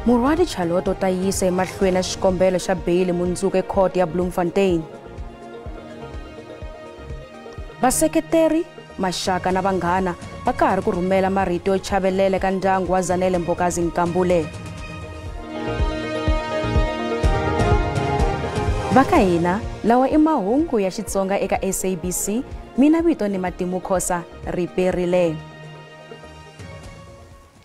Murwadi Chaloto ta yisa emahlweni xikombelo xa beyili mundzuku ekhoto ya Bloemfontein. Vaseketeri, maxaka na vanghana va ka ha ri ku rhumela marito yo chavelela eka ndyangu wa Zanele Mbokazi Nkambule. Va ka hina lawa i mahungu ya Xitsonga eka SABC. Mina vito ni Matimu Khosa riperile.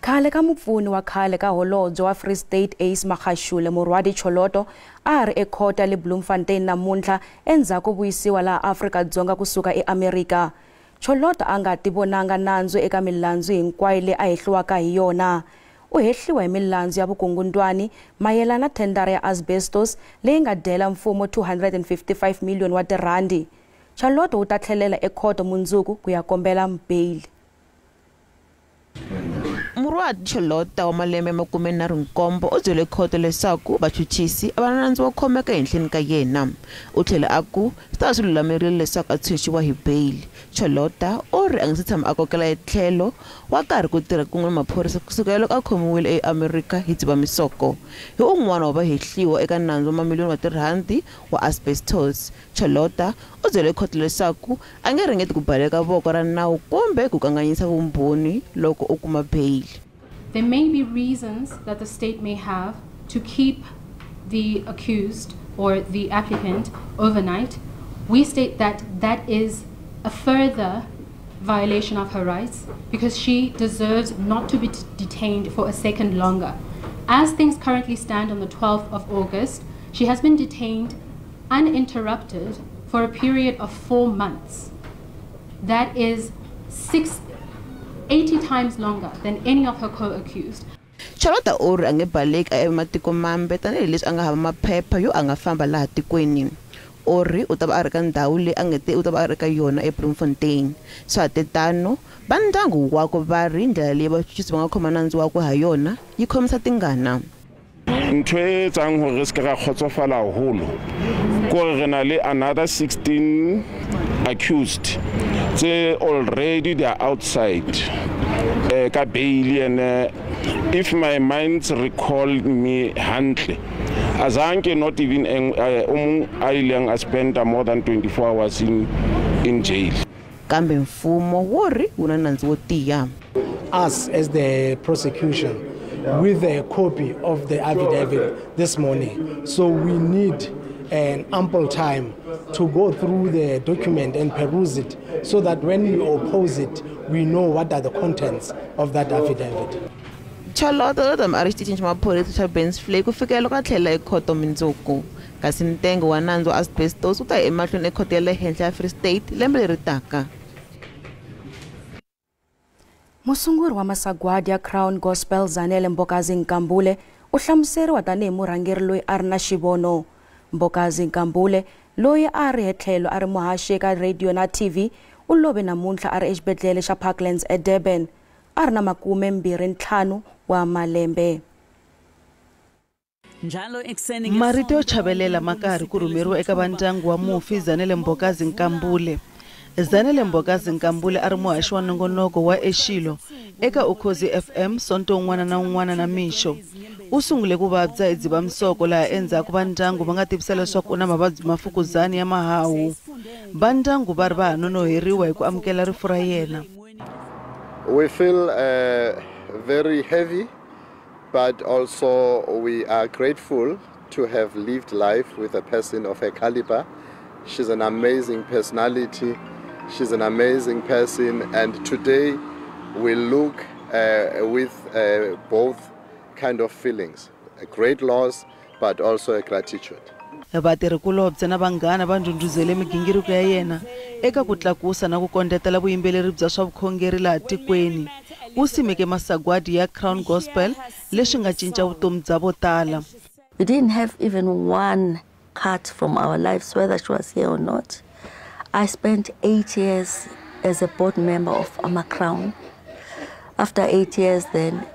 Khale ka mupfuni wa khale ka holobye wa Free State Ace Magashule Murwadi Choloto a ri ekhota le Bloemfontein namuntlha endzhaku vuyisiwa laha Afrika-Dzonga kusuka eAmerika. Choloto a nga tivonanga nandzu eka milandzu hinkwayo leyi a hehliwaka hi yona. U hehliwa hi milandzu ya vukungundwani mayelana na thendara ya asbestos leyi nga dyela mfumo 255 miliyoni wa tirhandi. Choloto u ta tlhelela ekhoto mundzuku ku ya kombela beyili. Murwadi Cholota wa malembe ya 37 u byele khoto leswaku vachuchisi a va na nandzu wo khomeka ehenhleni ka yena. U tlhele a ku swi ta va swi lulamerile leswaku a tshunxiwa hi beyili. Cholota u ri a nga se tshama a kokela etlhelo wa karhi ku tirha kun'we na maphorisa kusukela loko a khomiwile eAmerika hi Dzivamisoko. Hi un'wana wa vahehliwa eka nandzu wa mamiliyoni wa tirhandi wa asbestos. Cholota u byele khoto leswaku a nge ringeti ku baleka voko ra nawu kumbe ku kanganyisa vumbhoni loko u kuma beyili. There may be reasons that the state may have to keep the accused or the applicant overnight. We state that that is a further violation of her rights because she deserves not to be detained for a second longer. As things currently stand on the 12th of August, she has been detained uninterrupted for a period of 4 months. That is 80 times longer than any of her co-accused. Cholota u ri a nge baleki a ematiko mambe tanihileswi a nga hava maphepha yo a nga famba laha tikweni. U ri u ta va a ri ka ndhawu leyi a nge te u ta va a ri ka yona eBloemfontein. Swa ha tano, va ndyangu wakwe va ri ndlela leyi vachuchisi va nga khoma nandzu wakwe ha yona yi khomisa tingana. Ntho e etsang hore re se ke ra kgotsofala haholo ke hore re na le another 16 accused tse already they are outside ka bail, and if my mind recall me hantle azanke not even o mong a ileng a spend more than 24 hours in jail. Kambe mfumo wu ri wu na nandzu wo tiya. Us as the prosecution with a copy of the affidavit this morning, so we need an ample time to go through the document and peruse it so that when we oppose it, we know what are the contents of that affidavit. Cholota u tama a ri xitichini xa maphorisa xa Bensvlei ku fikela loko a tlhelela ekhoto mundzuku. Kasi ntengo wa nandzu wa asbestos wu ta ya emahlweni ekhoto ya le henhla ya Free State lembe leri taka. Musunguri wa masagwadi ya Crown Gospel Zanele Mbokazi Nkambule u hlamuseriwa tanihi murhangeri loyi a ri na xivono. Mbokazi Nkambule loyi a ri hetlhelo a ri muhaxi eka radio na TV u love namuntlha a ri exibedhlele xa Parklands eDurban. A ri na 25 wa malembe. Marito yo chavelela ma karhi ku rhumeriwa eka vandyangu wa mufi Zanele Mbokazi Nkambule. Zanele Mbokazi Nkambule a ri muhaxi wa nongonoko wa Exilo eka Ukhozi FM sonto un'wana na un'wana na mixo. U sungule ku vabya hi Dzivamisoko laha endzhaku vandyangu va nga tivisa leswaku u na mavabyi ma mfukuzana ya mahahu. Vandyangu va ri va ha nonoheriwa hi ku amukela rifu ra yena. We feel very heavy, but also we are grateful to have lived life with a person of her caliber. She's an amazing personality. She's an amazing person, and today we look with both kind of feelings, a great loss, but also a gratitude. Vatirhikulobye na vanghana va ndhundhuzele migingiriko ya yena eka ku tlakusa na ku kondletela vuyimbeleri bya swa vukhongeri laha tikweni. U simeke masagwadi ya Crown Gospel leswi nga cinca vutomi bya vo tala. We didn't have even one cut from our lives, whether she was here or not. I spent 8 years as a board member of Ama Crown. After 8 years, then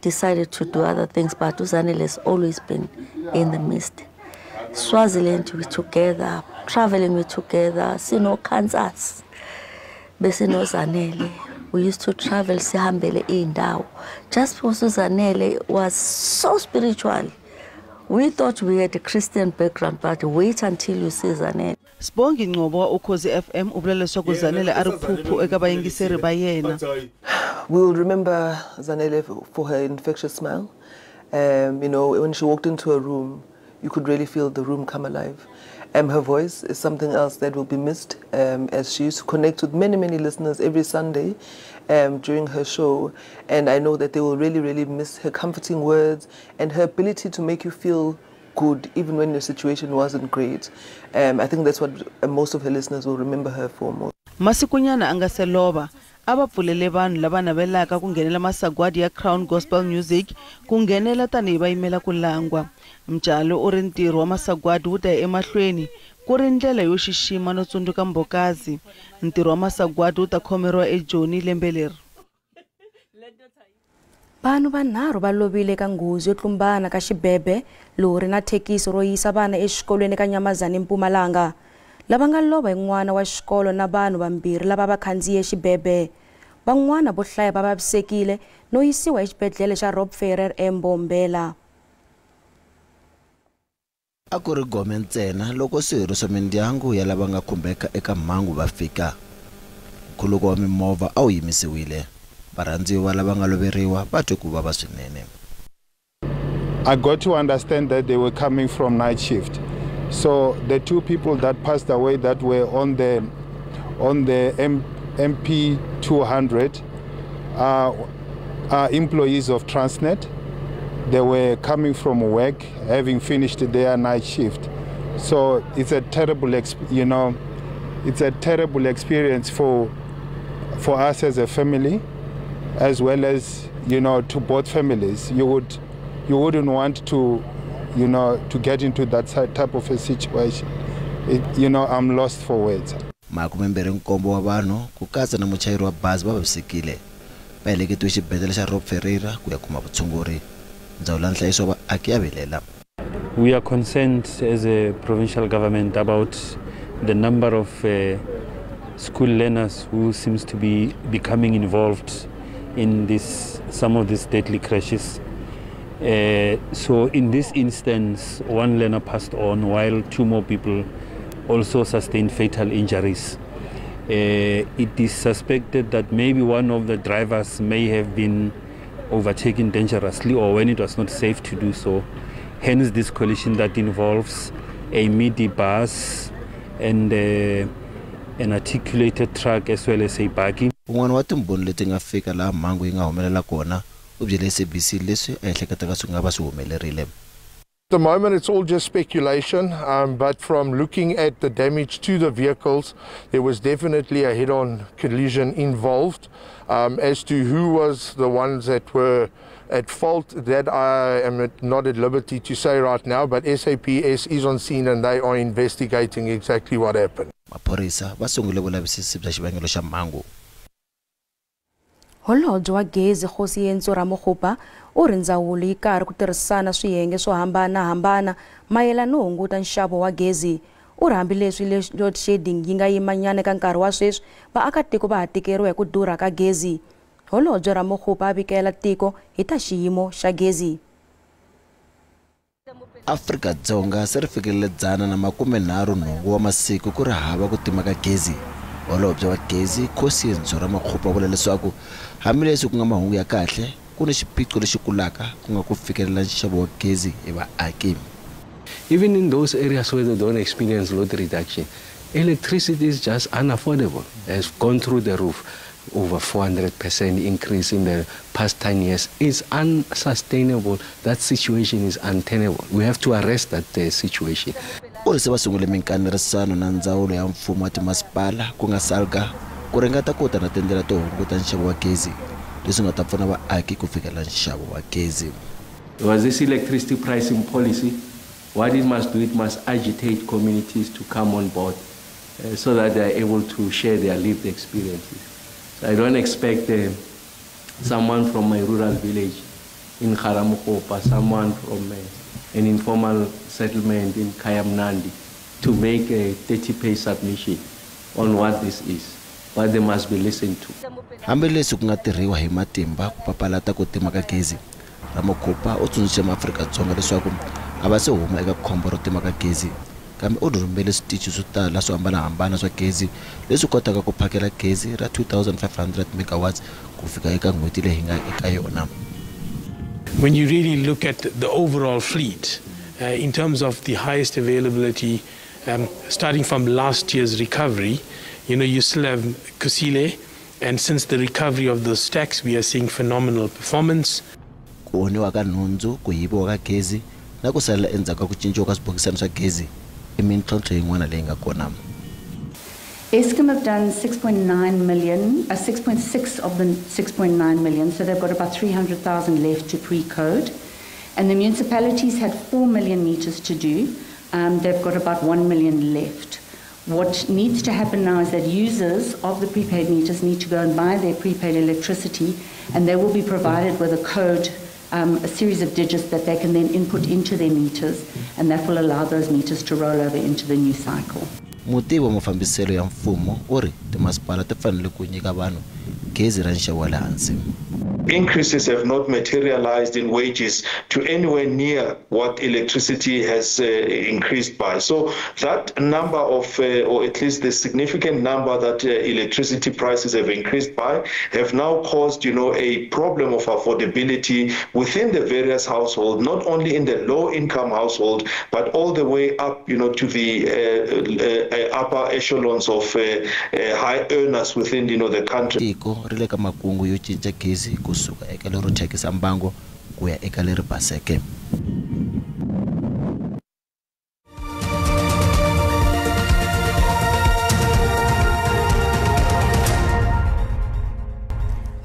decided to do other things, but Zanele has always been in the midst. Swaziland, we together, traveling we together, sino Kansas, besino Zanele. We used to travel sihambele indawo. Just because Zanele was so spiritual. We thought we had a Christian background, but wait until you see Zanele. Sibongi Ngcobo wa Ukhozi FM u vula leswaku Zanele a ri phuphu eka vayingiseri va yena. We will remember Zanele for her infectious smile. You know, when she walked into a room, you could really feel the room come alive. Her voice is something else that will be missed, as she used to connect with many, many listeners every Sunday during her show. And I know that they will really, really miss her comforting words and her ability to make you feel good even when your situation wasn't great. I think that's what most of her listeners will remember her for more. Masikunyana a nga se lova a va pfulele vanhu lava navelaka ku nghenela masagwadi ya Crown Gospel Music ku nghenela tanihi va yimela ku langwa. Mtshali u ri ntirho wa masagwadi wu ta ya emahlweni ku ri ndlela yo xixima no tsundzuka Mbokazi. Ntirho wa masagwadi wu ta khomeriwa eJoni lembe leri. Vanhu vanharhu va lovile eka nghozi yo tlumbana ka xibebe lori na thekisi ro yisa vana exikolweni ka Nyamazane eMpumalanga. Lava nga lova hi n'wana wa xikolo na vanhu vambirhi lava va khandziye xibebe. Van'wana vo hlaya va vavisekile no yisiwa exibedhlele xa Rob Ferrer eMbombela. A ku ri gome ntsena loko swirho swa mindyangu ya lava nga khumbeka eka mhangu va fika. Nkhuluko wa mimovha a wu yimisiwile. Varhandziwa lava nga loveriwa va twe ku vava swinene. I got to understand that they were coming from night shift. So the two people that passed away that were on the MP 200 are employees of Transnet. They were coming from work, having finished their night shift. So it's a terrible, it's a terrible experience for us as a family, as well as, you know, to both families. You wouldn't want to, you know, to get into that type of a situation. You know, I'm lost for words. 27 wa vanhu ku katsa na muchayeri wa bazi va vavisekile. Va heleketiwe xibedhlele xa Rob Ferreira ku ya kuma vutshunguri. Ndzawulo ya nhlayiso wa vaaki ya vilela. We are concerned as a provincial government about the number of school learners who seems to be becoming involved in this, some of these deadly crashes. So in this instance, one learner passed on while two more people also sustained fatal injuries. It is suspected that maybe one of the drivers may have been overtaken dangerously or when it was not safe to do so. Hence this collision that involves a midi bus and an articulated truck as well as a buggy. Un'wana wa timbhoni leti nga fika laha mhangu yi nga humelela kona u byele SABC leswi a ehleketaka swi nga va swi humelerile. At the moment it's all just speculation, but from looking at the damage to the vehicles, there was definitely a head-on collision involved. As to who was the ones that were at fault, that I am not at liberty to say right now, but SAPS is on scene and they are investigating exactly what happened. Maphorisa va sungule vulavisisi bya xivangelo xa mhangu. Holobye wa gezi Kgosientsho Ramokgopa u ri ndzawulo yi karhi ku tirhisana swiyenge swo hambanahambana mayelana no hunguta nxavo wa gezi. U ri hambileswi load shedding yi nga yimanyana eka nkarhi wa sweswi, vaakatiko va ha tikeriwa hi ku durha ka gezi. Holobye Ramokgopa a vikela tiko hi ta xiyimo xa gezi. Afrika-Dzonga se ri fikelele 138 wa masiku ku ri hava ku tima ka gezi. Holobye wa gezi Kgosientsho Ramokgopa vula leswaku hambileswi ku nga mahungu ya kahle ku ni xiphiqo lexi kulaka ku nga ku fikelela nxavo wa gezi hi vaaki. Even in those areas where they don't experience load reduction, electricity is just unaffordable. It has gone through the roof, over 400% increase in the past 10 years. It's unsustainable. That situation is untenable. We have to arrest that situation. U ri se va sungule minkanerisano na ndzawulo ya mfumo wa timasipala ku nga SALGA ku ringeta ku ta na tindlela to hunguta nxavo wa gezi leswi nga ta pfuna vaaki ku fikelela nxavo wa gezi. Was this electricity pricing policy? What it must do, it must agitate communities to come on board so that they are able to share their lived experiences. So I don't expect someone from my rural village in Karamokopa, someone from an informal settlement in Kayamnandi to make a 30-page submission on what this is. but they must be listened to. Hambileswi ku nga tirhiwa hi matimba ku papalata ku tima ka gezi, Ramokgopa u tsundzuxe maAfrika-Dzonga leswaku a va se huma eka khombo ro tima ka gezi, kambe u rhumele switichi swo tala swo hambanahambana swa gezi leswi kotaka ku phakela gezi ra 2500 megawatts ku fika eka n'hweti leyi hi nga eka yona. When you really look at the overall fleet, in terms of the highest availability, starting from last year's recovery, you still have Kusile, and since the recovery of those stacks, we are seeing phenomenal performance. Ku onhiwa ka nhundzu, ku yiviwa ka gezi na ku salela endzhaku ka ku cinciwa ka swibokisana swa gezi i mintlhontlho yin'wana leyi nga kona. Eskom have done 6.9 million, 6.6 of the 6.9 million, so they've got about 300,000 left to pre-code. And the municipalities had 4 million meters to do. They've got about 1 million left. What needs to happen now is that users of the prepaid meters need to go and buy their prepaid electricity, and they will be provided with a code, a series of digits that they can then input into their meters, and that will allow those meters to roll over into the new cycle. Mutivi wa mafambiselo ya mfumo u ri timasipala ti fanele ku nyika vanhu gezi ra nxavo wa le hansi. Increases have not materialized in wages to anywhere near what electricity has increased by. So that number of, or at least the significant number that electricity prices have increased by, have now caused, a problem of affordability within the various households, not only in the low-income household, but all the way up, to the upper echelons of high earners within, the country. Tiko ri le ka makungu yo cinca gezi kusuka eka lero thyakisa mbango ku ya eka leri baseke.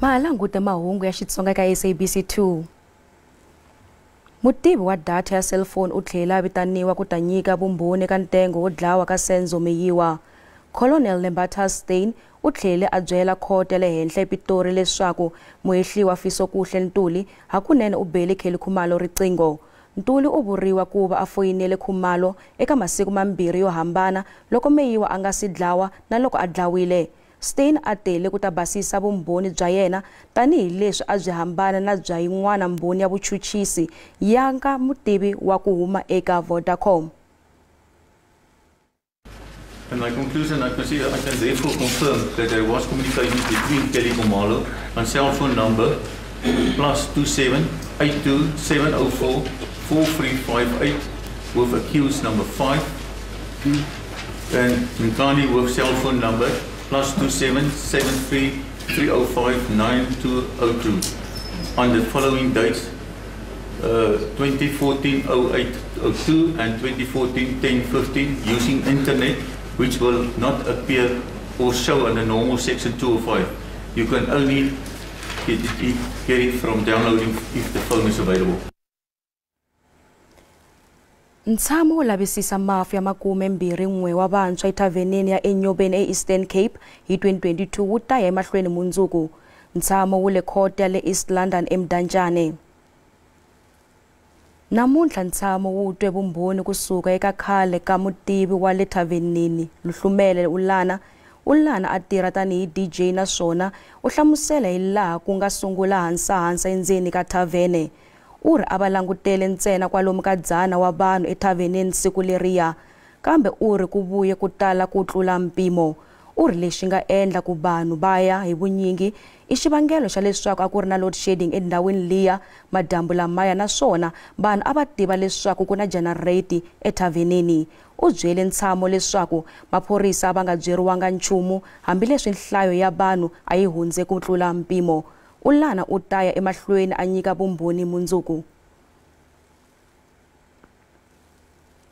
Malanguta mahungu ya Xitsonga ka SABC 2. Mutivi wa data ya cellphone u tlhela a vitaniwa ku ta nyika vumbhoni ka ntengo wo dlawa ka Senzo Meyiwa. Colonel Lembatha Steyn u tlhele a byela khoto ya le henhla ePitori leswaku muhehliwa Fisokuhle Ntuli hakunene u bele Kelly Khumalo riqingho. Ntuli u vuriwa ku va a foyinele Khumalo eka masiku mambirhi yo hambana loko Meyiwa a nga si dlawa na loko a dlawile. Steyn a tele ku ta basisa vumbhoni bya yena tanihileswi a byi hambana na bya yin'wana mbhoni ya vuchuchisi ya nga mutivi wa ku huma eka Vodacom. In my conclusion, I can therefore confirm that there was communication between Kelly Khumalo on cell phone number +27 82 704 4358 with accused number 5 and Nkani with cell phone number +27 73 305 9202 on the following dates 2014 08 02 and 2014 10 15 using internet, which will not appear or show under normal section 205. You can only get it from downloading if the phone is available. Ntshamo wo lavisisa mafu ya 21 wa vantshwa ethavenini ya Enyobeni e-Eastern Cape hi 2022 wu ta ya emahlweni mundzuku. Ntshamo wu le khoto ya le East London eMdantsane. Namuntlha ntshamo wu twe vumbhoni kusuka eka khale ka mutivi wa le thavenini Luhlumele Ulana. Ulana a tirha tanihi DJ naswona u hlamusela hi laha ku nga sungula hansahansa endzeni ka thavene. U ri a va langutele ntsena kwalomu ka 100 wa vanhu ethaveneni siku leriya, kambe u ri ku vuye ku tala ku tlula mpimo. U ri lexi nga endla ku vanhu va ya hi vunyingi i xivangelo xa leswaku a ku ri na load shedding endhawini liya madyambu lamaya, naswona vanhu a va tiva leswaku ku na generator ethaveneni. U byele ntshamo leswaku maphorisa va nga byeriwanga nchumu hambileswi nhlayo ya vanhu a yi hundze ku tlula mpimo. Ulana u ta ya emahlweni a nyika vumbhoni mundzuku.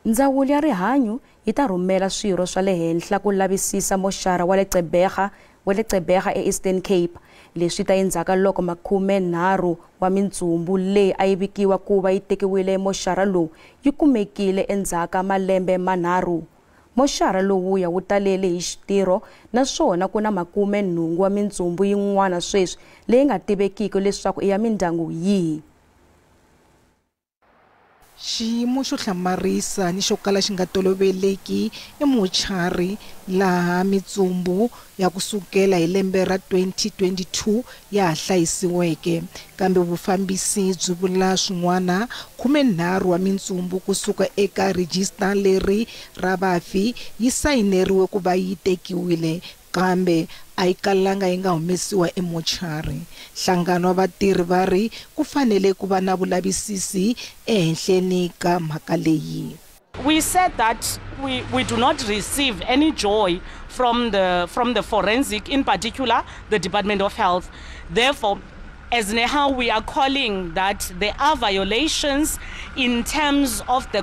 Ndzawulo ya rihanyu yi ta rhumela swirho swa le henhla ku lavisisa moxara wa le Gqeberha e-Eastern Cape. Leswi ta endzhaku loko 13 wa mintsumbu leyi a yi vikiwa ku va yi tekiwile moxara lowu yi kumekile endzhaku ka malembe manharhu. Moxara lowuya wu talele hi xitirho naswona ku na 80 wa mintsumbu yin'wana sweswi leyi nga tivekiki leswaku i ya mindyangu yihi. Xiyimo xo hlamarisa ni xo kala xi nga toloveleki emuchari laha mitsumbu ya kusukela hi lembe ra 2022 ya ha hlayisiweke, kambe vufambisi byi vula swin'wana 13 wa mitsumbu kusuka eka rejista leri ra vafi yi sayineriwe ku va yi tekiwile, kambe a yi kalanga yi nga humesiwa emochari. Nhlangano wa vatirhi va ri ku fanele ku va na vulavisisi ehenhleni ka mhaka leyi. We said that we do not receive any joy from the forensic, in particular the Department of Health. Therefore, as NEHAWU, we are calling that there are violations in terms of the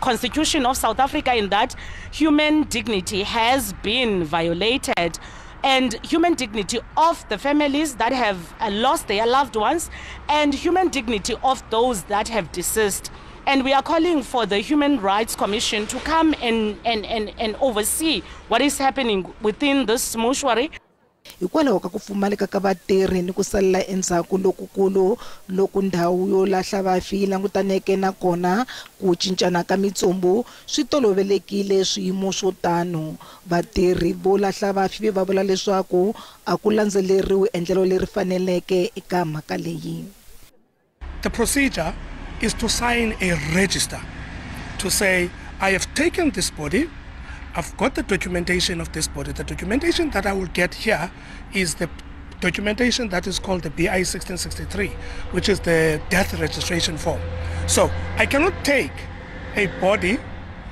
Constitution of South Africa, in that human dignity has been violated, and human dignity of the families that have lost their loved ones, and human dignity of those that have deceased. And we are calling for the Human Rights Commission to come and oversee what is happening within this mortuary. Hikwalaho ka ku pfumaleka ka vatirhi ni ku salela endzhaku lokukulu loku ndhawu yo lahla vafi yi langutaneke na kona ku cincana ka mitsumbu swi tolovelekile swiyimo swo tano. Vatirhi vo lahla vafi va vula leswaku a ku landzeleriwi endlelo leri faneleke eka mhaka leyi. The procedure is to sign a register to say, I have taken this body, I've got the documentation of this body. The documentation that I will get here is the documentation that is called the BI 1663, which is the death registration form. So I cannot take a body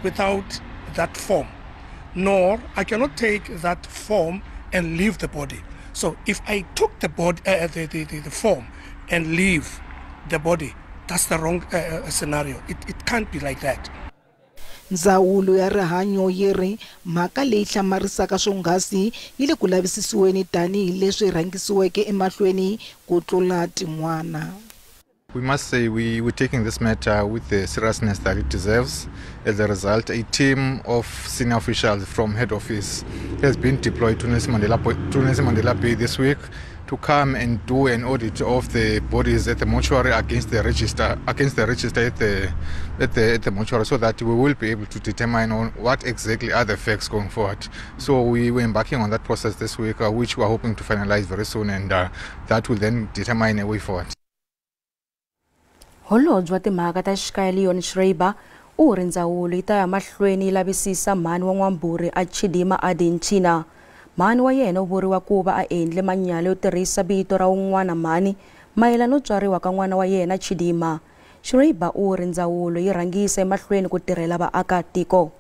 without that form, nor I cannot take that form and leave the body. So if I took the body, the form and leave the body, that's the wrong scenario. It can't be like that. Ndzawulo ya rihanyo yi ri mhaka leyi hlamarisaka swonghasi yi le ku lavisisiweni tanihileswi rhangisiweke emahlweni ku tlula tin'wana. We must say we're taking this matter with the seriousness that it deserves. As a result, a team of senior officials from head office has been deployed to Nelson Mandela Bay this week to come and do an audit of the bodies at the mortuary against the register at the mortuary, so that we will be able to determine on what exactly are the facts going forward. So we were embarking on that process this week, which we are hoping to finalize very soon, and that will then determine a way forward. Holobye wa timhaka ta xikaya Leon Schreiber u ri ndzawulo yi ta ya mahlweni yi lavisisa mhani wa N'wamburi a Chidima Adinchina. Mhani wa yena u vuriwa ku va a endle manyala yo tirhisa vito ra un'wana mhani mayelana no tswariwa ka n'wana wa yena Chidima. Schreiber u ri ndzawulo yi rhangisa emahlweni ku tirhela vaakatiko.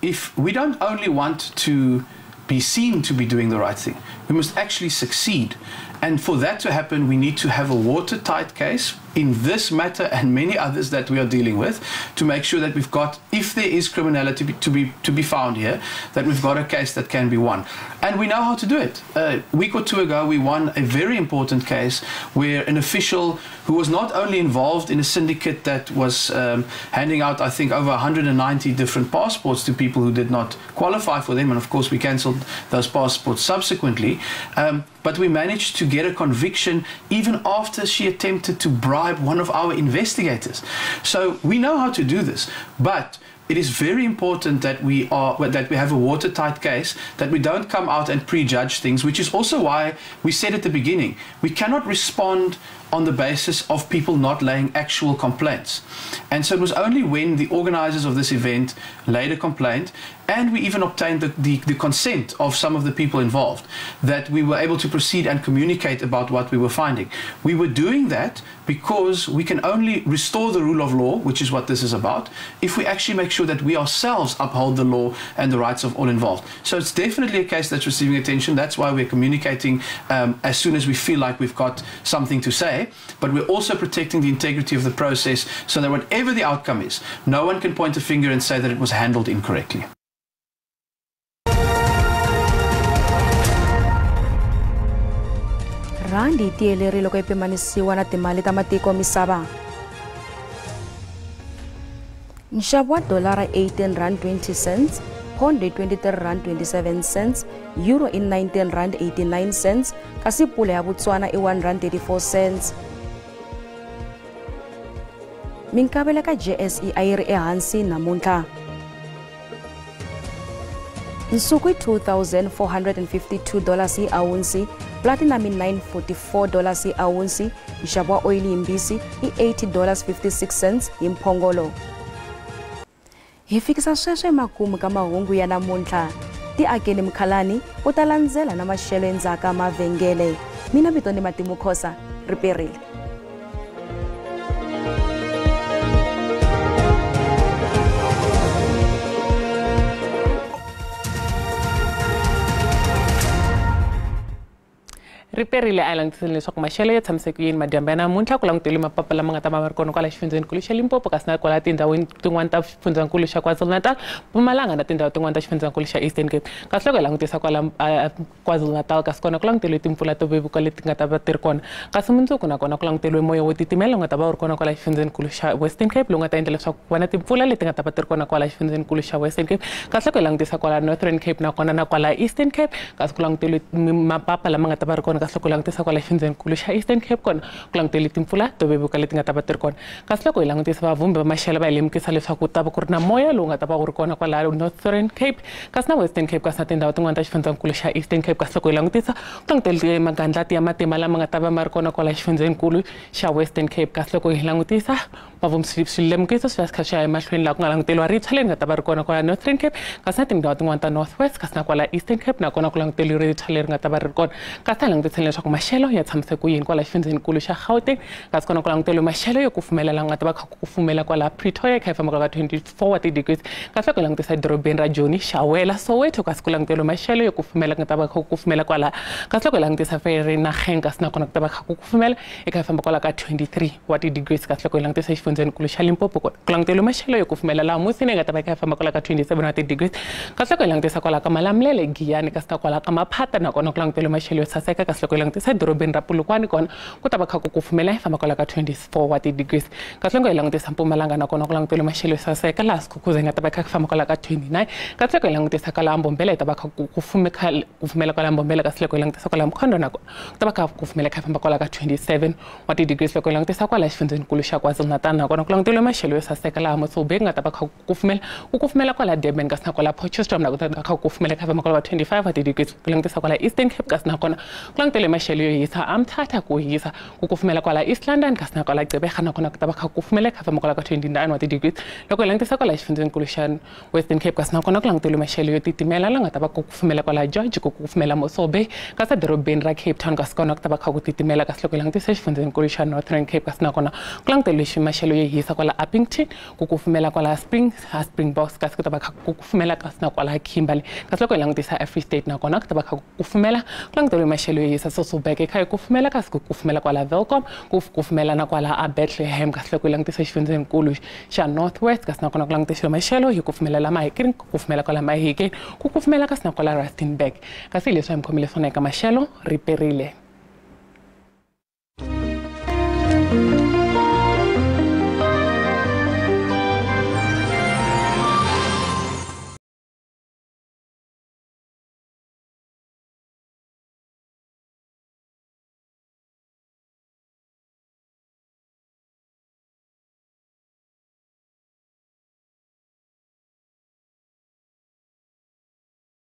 If we don't only want to be seen to be doing the right thing, we must actually succeed. And for that to happen, we need to have a watertight case in this matter and many others that we are dealing with, to make sure that we've got, if there is criminality to be found here, that we've got a case that can be won. And we know how to do it. A week or two ago, we won a very important case where an official who was not only involved in a syndicate that was handing out, I think, over 190 different passports to people who did not qualify for them, and of course we cancelled those passports subsequently, but we managed to get a conviction even after she attempted to bribe one of our investigators. So we know how to do this, but it is very important that we have a watertight case, that we don't come out and prejudge things, which is also why we said at the beginning, we cannot respond on the basis of people not laying actual complaints. And so it was only when the organizers of this event laid a complaint, and we even obtained the consent of some of the people involved, that we were able to proceed and communicate about what we were finding. We were doing that because we can only restore the rule of law, which is what this is about, if we actually make sure that we ourselves uphold the law and the rights of all involved. So it's definitely a case that's receiving attention. That's why we're communicating as soon as we feel like we've got something to say. But we're also protecting the integrity of the process so that whatever the outcome is, no one can point a finger and say that it was handled incorrectly. Randi yi tiyelerile loko yi pimanisiwa na timali ta matiko misava. Nxavo wa dolara R18.20, pound i R23.27, euro i R19.89, kasi pula ya Botswana i R1.34. Minkavelo ka JSE a yi ri ehansi namuntlha. Nsuku i $2,452 hi awunsi, platinum i $944 hi awunsi, nxavo wa oyili yimbisi i $80.56 hi mphongolo. Hi fikisa sweswo emakumu ka mahungu ya namuntlha. Tiakeni Mkhalani u ta landzela na maxelo endzhaku mavhengele. Mina vito ni Matimu Khosa, riperile. Riperile a langutisile leswaku maxelo ya tshamiseke ku yini madyambu ya namuntlha ku languteliwe mapapa lama nga ta va ma ri kona kwala xifundzenikulu xa Limpopo kasi na kwala tindhawini tin'wana ta xifundzankulu xa KwaZulu-Natal, Mpumalanga na tindhawu tin'wana ta xifundzankulu xa Eastern Cape. Kasi loko hi langutisa kwala KwaZulu-Natal kasi kona ku languteliwe timpfula to vevuka leti nga ta va ti ri kona, kasi mundzuku nakona ku languteliwe moya wo titimela lowu nga ta va wu ri kona kwala xifundzenikulu xa Western Cape lowu nga ta endla leswaku ku va na timpfula leti nga ta va ti ri kona kwala xifundzenikulu xa Western Cape. Kasi loko hi langutisa kwala Northern Cape nakona na kwala Eastern Cape kasi ku languteliwe mapapa lama nga ta va ri kona, kasi loko hi langutisa kwala xifundzenikulu xa Eastern Cape kona ku languteliwe timpfula to vevuka leti nga ta va ti ri kona. Kasi loko hi langutisa vavhumbi va maxelo va hi lemukisa leswaku ku ta va ku ri na moya lowu nga ta va wu ri kona kwala Northern Cape kasi na Western Cape kasi na tindhawu tin'wana ta xifundzankulu xa Eastern Cape. Kasi loko hi langutisa ku languteliwe magandlati ya matima lama nga ta va ma ri kona kwala xifundzenikulu xa Western Cape. Kasi loko hi langutisa mavhumbi swilemukiso swi va swi kha swi ya emahlweni laha ku nga languteriwa ritshwa leri nga ta va ri kona kwala Northern Cape kasi na tindhawu tin'wana ta North West kasi na kwala Eastern Cape nakona ku languteriwe ritshwa leri nga ta va ri kona. Kasi hi langutiseni leswaku maxelo ya tshamise ku yini kwala xifundzenikulu xa Gauteng kasi kona ku languteriwe maxelo yo kufumela laha nga ta va kha ku kufumela kwala Pretoria kha yi famba ka 24 wa ti-degrees. Kasi loko hi langutisa edorobeni ra Joni, Shawela, Soweto kasi ku languteriwe maxelo yo kufumela ku nga ta va kha ku kufumela kwala. Kasi loko hi langutisa Vereeniging kasi nakona ku ta va kha ku kufumela eka yi famba kwala ka 23 wa ti-degrees. Kasi loko hi langutisa xifundzenikulu xa Limpopo kona ku languteriwe maxelo yo kufumela laha Musina yi nga ta va kha yi famba kwala ka 27 wa ti-degrees. Kasi loko hi langutisa kwala ka Malamulele, Giyani kasi na kwala ka Maphata nakona ku languteriwe maxelo yo saseka. Kasi loko hi langutisa edorobeni ra Polokwane kona ku ta va kha ku kufumela yi famba kwala ka 24 wa ti-degrees. Kasi loko hi langutisa Mpumalanga nakona ku languteriwe maxelo yo saseka laha Skukuza yi nga ta va kha ku famba kwala ka 29. Kasi loko hi langutisa kwala Mbombela yi ta va kha ku kufumela kwala Mbombela. Kasi loko hi langutisa kwala Mkhondo nakona ku ta va kha ku kufumela kha famba kwala ka 27 wa ti-degrees. Loko hi langutisa kwala xifundzenikulu xa KwaZulu-Natal nakona ku languteriwe maxelo yo saseka laha Motsobe nga ta va kha ku kufumela kwala Durban kasi na kwala Potchefstroom nakona ku ta va kha ku kufumela kha famba kwala ka 25 wa ti-degrees. Ku langutisa kwala Eastern Cape kasi nakona ku languteriwe maxelo yo hisa Amthatha ku hisa ku kufumela kwala East London kasi na kwala Gqeberha nakona ku ta va kha ku kufumela kha famba kwala ka 29 wa ti-degrees. Loko hi langutisa kwala xifundzenikulu xa Western Cape kasi nakona ku languteriwe maxelo yo titimela la nga ta va ku kufumela kwala George ku kufumela Motsobe kasi edorobeni ra Cape Town kasi kona ku ta va kha ku titimela. Kasi loko hi langutisa xifundzenikulu xa Northern Cape kasi nakona ku languteriwe maxelo yo hisa kwala Upington ku kufumela kwala Springboks kasi ku ta va kha ku kufumela kasi na kwala Kimberley. Kasi loko hi langutisa Free State nakona ku ta va kha ku kufumela ku languteriwe maxelo yo hisa Sasolburg kha yi kufumela kasi ku kufumela kwala Welkom ku kufumela na kwala Bethlehem. Kasi loko hi langutisa xifundzenikulu xa North West kasi nakona ku languteriwe maxelo hi kufumela la Mahikeng ku kufumela kwala Mahikeng ku kufumela kasi na kwala Rustenburg. Kasi leswi hi mi khomile swona eka maxelo riperile.